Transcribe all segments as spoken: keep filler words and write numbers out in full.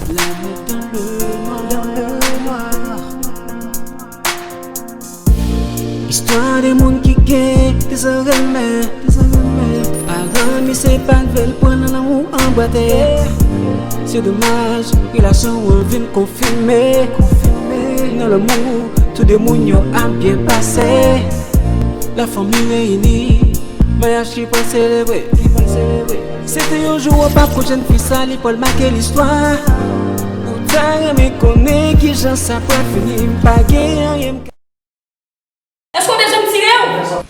L'amour dans le noir. Dans le noir. Istwa de moun ki gen de zan renmen, de zan renmen. Paran misye pa t vle l pran nan lanmou anbwate. Se domaj, relasyon an vin konfime, konfime. Nan lanmou, tou de moun yo ap byen pase. Lafanmi reyini, maryaj ki pral selebre, ki pral selebre. Se te yon jou w ap aprann jèn fi sa, li pral make listwa. Ou ta renmen konnen kijan sa pral fini, m pa gen anyen m ka. Èske w te janm tire w?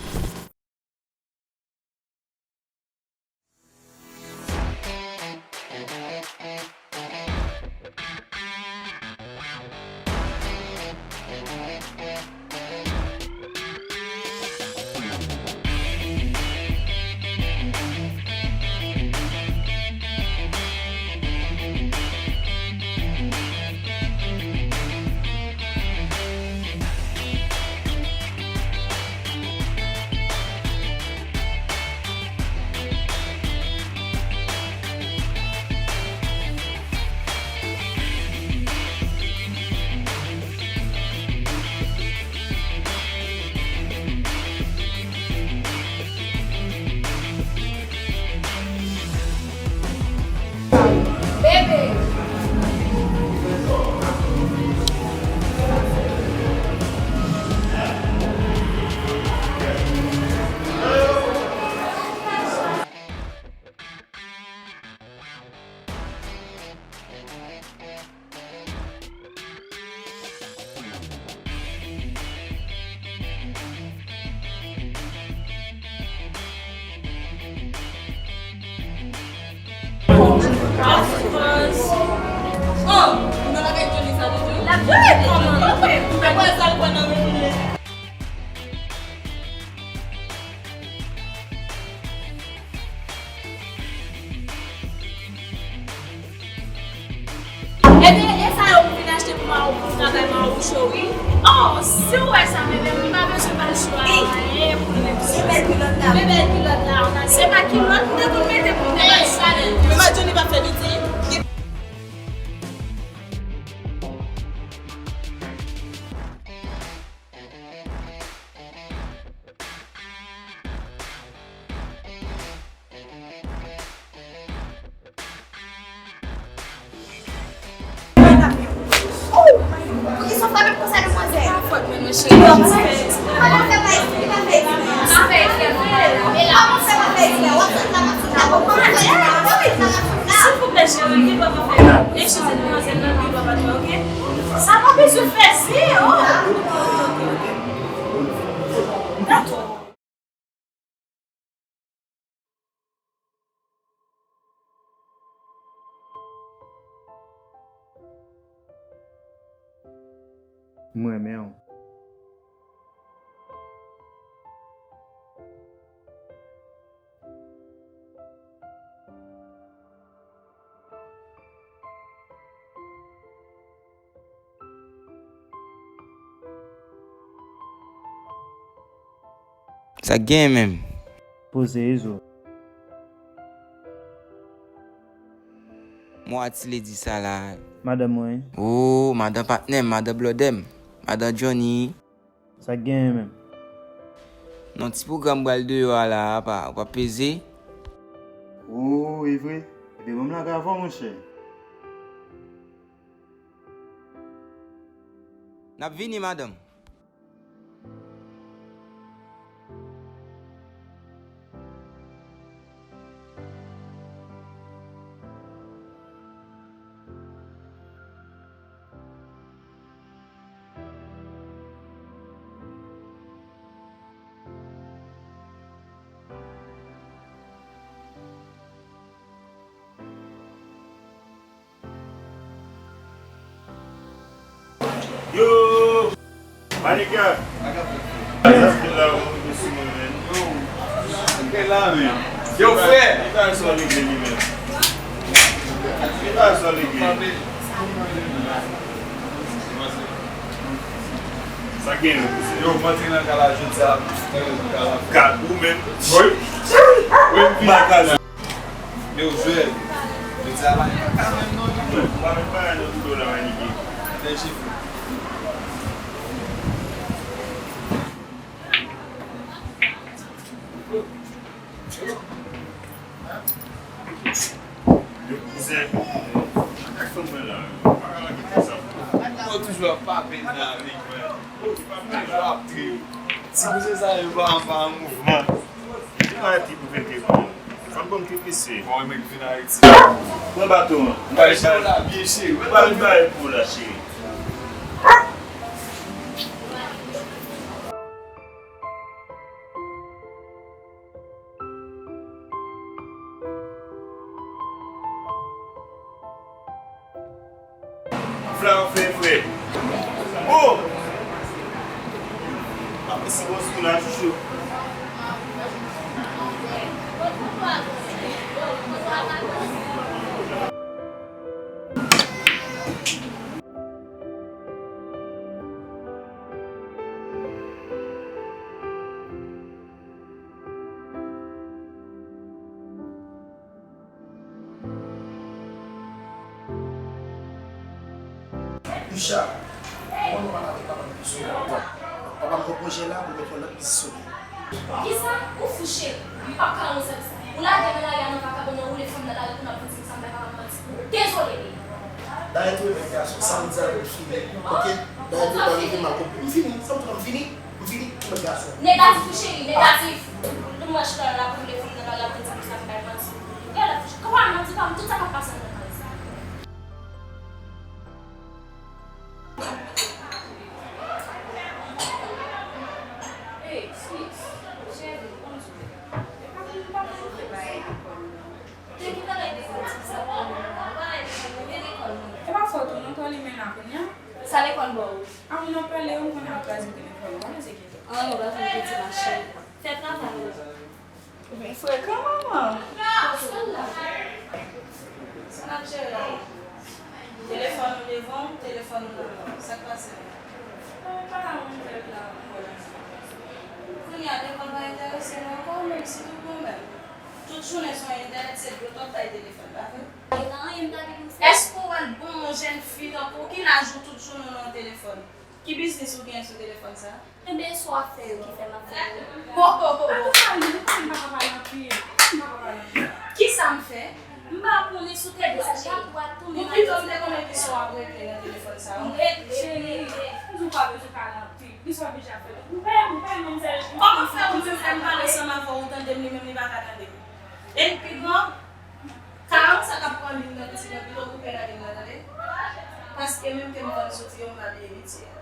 E de, e sa yo pou vin achte pou Mawou, pou travay Mawou cho, wi. Oh, si w wè sa, men, men, m pa bezwen ba l cho a, anyen pou l met. Men bèl kilòt la. Men bèl kilòt la. Se pa kilòt, m te konn mete pou m te ba l chalè. Men Madjoni pa fè piti. Poukisa w frape m konsa, demwazèl? Pa fòt mwen, non, cheri. Kòman fè pa eksprè, pa fè eksprè? Pa fè eksprè, non. Kòman fè pa fè eksprè? W ap sot la, m ap sot la. Kòman fè pa fè eksprè? Silvouplè, cheri, gen dwa pa fè. Eskize demwazèl la, gen dwa pa fè, oke? Sa pa bezwen fè zen, oh! Dakò. M renmen w. Sa k genyen menm? Poze, Izo. Mwen ti ledi sa la. Madanm mwen. Oh, madanm patnè m, madanm blòdè m, madanm Johnny. Sa k genyen menm? Non, ti pwogram m pral deyò a la, apa, w ap peze? Oh, e vre? Ebyen, ban m lage avè w, monchè. N ap vini, madanm. Yo! Manika! Sa k fèt la, mwen, mwen, mwen, men. Yo! Sa k fèt la, men? Yo, frè! Li pa sòlide li menm. Li pa sòlide. Sa gen menm? Yo, m antre nan kay la jodi a, m antre nan kay la. Gad ou menm. Wi. Wi, m vin nan kay la. Yo, Joel, yo Travay pa ka menm non, Junior. Ou pa met bagay nan dodo la, Manike. Fè chifre. Yo, kouzen, ak fanm mwen la, pa ka lage konsa. Ou toujou ap pape nan avèk mwen. Ou toujou ap trip. Ti kouzen sa yo pa, pa an mouvman. Li pa trip pou fè trip, non. Fò l ban m trip, mesye. Bon, mwen vin Ayiti. Pran baton an. Mwen ba l, byen cheri. Mwen ba l, byen cheri. Fla w fè frè. Bon! Apa si bon sou la chouchou. Richard, mwen, mwen pa t avèk papa m sou la. Papa m gen pwojè la pou l met yon lòt biznis sou pye. Kisa? Ou fou cheri? M p ap ka rann ou sèvis. Ou lage m nan lari a nan vakabon nan, woule fanm nan lari pou n ap vin di m sa m bay papa m manti. Dezole, baby. Dayè tou, e bèl gason, sa m di avè l fini. Oke? Dayè tou, pa rive mal konprann. M fini, sa m di w la, m fini. M fini, e bèl gason. Negatif, wi, cheri, negatif. Ou mwen chita la pou woule fanm nan lari a pou di m sa m bay manti. Gade la, kòman manti pa m, tout sa k ap pase nan kay sa. Hey, sis, cheri, bonjou. E pa pou m pa konn fè bagay lekòl, non. Te ki bagay lekòl, ti sa? Ou pa rete nan premye lekòl, non. E pa fòt ou, non, tò li men la kounye a. Sa lekòl ba w? A, moun ap pale, ou konnen ap kraze telefòn ou, pa peze gen tan. An, ou pa fè piti, ma cheri. Fè travay ou. Ou byen frekan, manman. Sa n ap jere la? Telefòn ou devan w, telefòn ou nan men w. Sa k pase menm? Mwen pa la, mwen fè la, mwen wè la. Kounye a, lekòl pa enterese nou ankò, menm si tou bon menm. Tout jounen sou entènèt, se dlo t ap bay telefòn, pa vre? Èske w wè l bon, yon jèn fi tankou w, ki laj ou tout jounen w nan telefòn? Ki biznis ou gen sou telefòn sa? Enben, sa w ap fè yo ki fè m ap fè yo. Ho, ho, ho, ho. Ou pa ka pale, ou pa ka pale anpil. Ou pa ka pale anpil. Kisa m fè? M pa konnen si w te deja bwat tou, men ou pito m te konnen kisa w ap regle nan telefòn sa. Cheri, m di w pa bezwen pale anpil. Kisa w deja fè? Ou pa, ou pa menm sèl. Kòman fè ou menm fè m pale ansanm avè w, ou tande m, li menm li pa ka tande m? E pi gran, karan sa k ap pran liy nan piti nan pito koupe nan liy nan, tande. Paske menm ke m vann soti yo, m pa bliye metye a.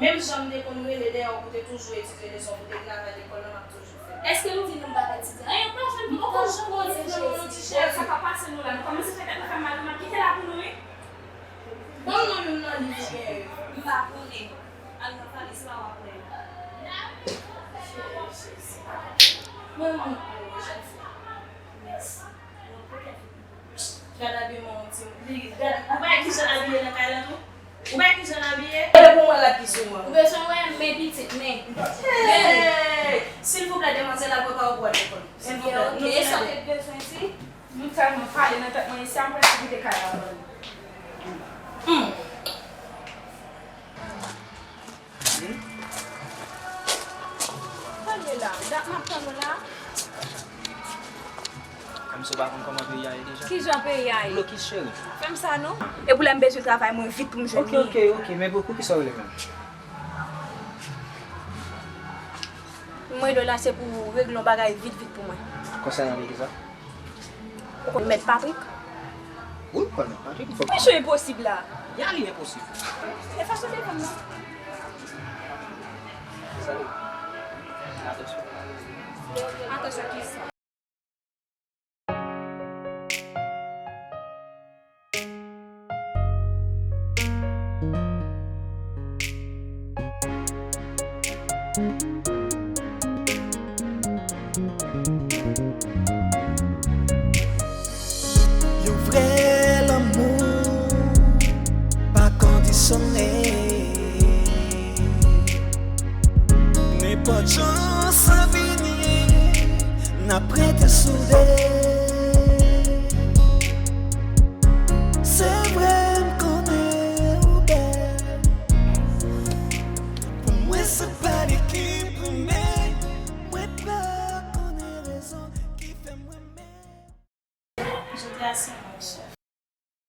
Menm jan m te konn rele dèyè w pou te toujou etidye leson, pou te travay lekòl lan, m ap toujou fè. Èske nou di nou pa ka etidye? Anyen, m pa jwenn poko jan poze, Jezi. Sa pa pase nou la. Nou kòmanse fè tèt nou fè mal, nou ap kite la pou nou, wi. Ban m non youn nan liv ou gen yo. M pa konnen. Al nan valiz la, w ap wè. Jezi, papa. Mwen, mwen, mwen, jèn fi. Mèsi. Gad abiman yon timoun. Li, gad, ou pa wè kijan l abiye nan kay la tou? Ou pa wè kijan l abiye? Gade pou mwen rad ki sou mwen. Ou bezwen wè men pitit, men. Hey! Silvouplè, demwazèl, al prepare w pou al lekòl. Silvouplè. Ebyen, oke. E sa w te bezwen di? Nou tèlman pale nan tèt mwen isi a, m prèske kite kay la pou nou. Hmm. Tande la, dat m ap tann ou la. Kòmsi w pa konn kòman peyi a ye deja? Kijan peyi a ye? Blokis, cheri. Fè m sa non. E pou lè m bezwen travay, mwen vit pou m jwenn li. Oke, oke, oke, men pou, poukisa w rele menm? M rele w la, se pou w regle yon bagay vit, vit pou mwen. Konsènan peyi sa? Ou konn Mèt Patrik? Wi, m konn Mèt Patrik, m fò. Mesye enposib la. Ya, li enposib. E fason telefòn nan. Salut. Atansyon. Atansyon kisa? Yon vrè lanmou pa kondisyone. Nenpòt jan sa vini, n ap rete soude. Jodi a se mwen, chè.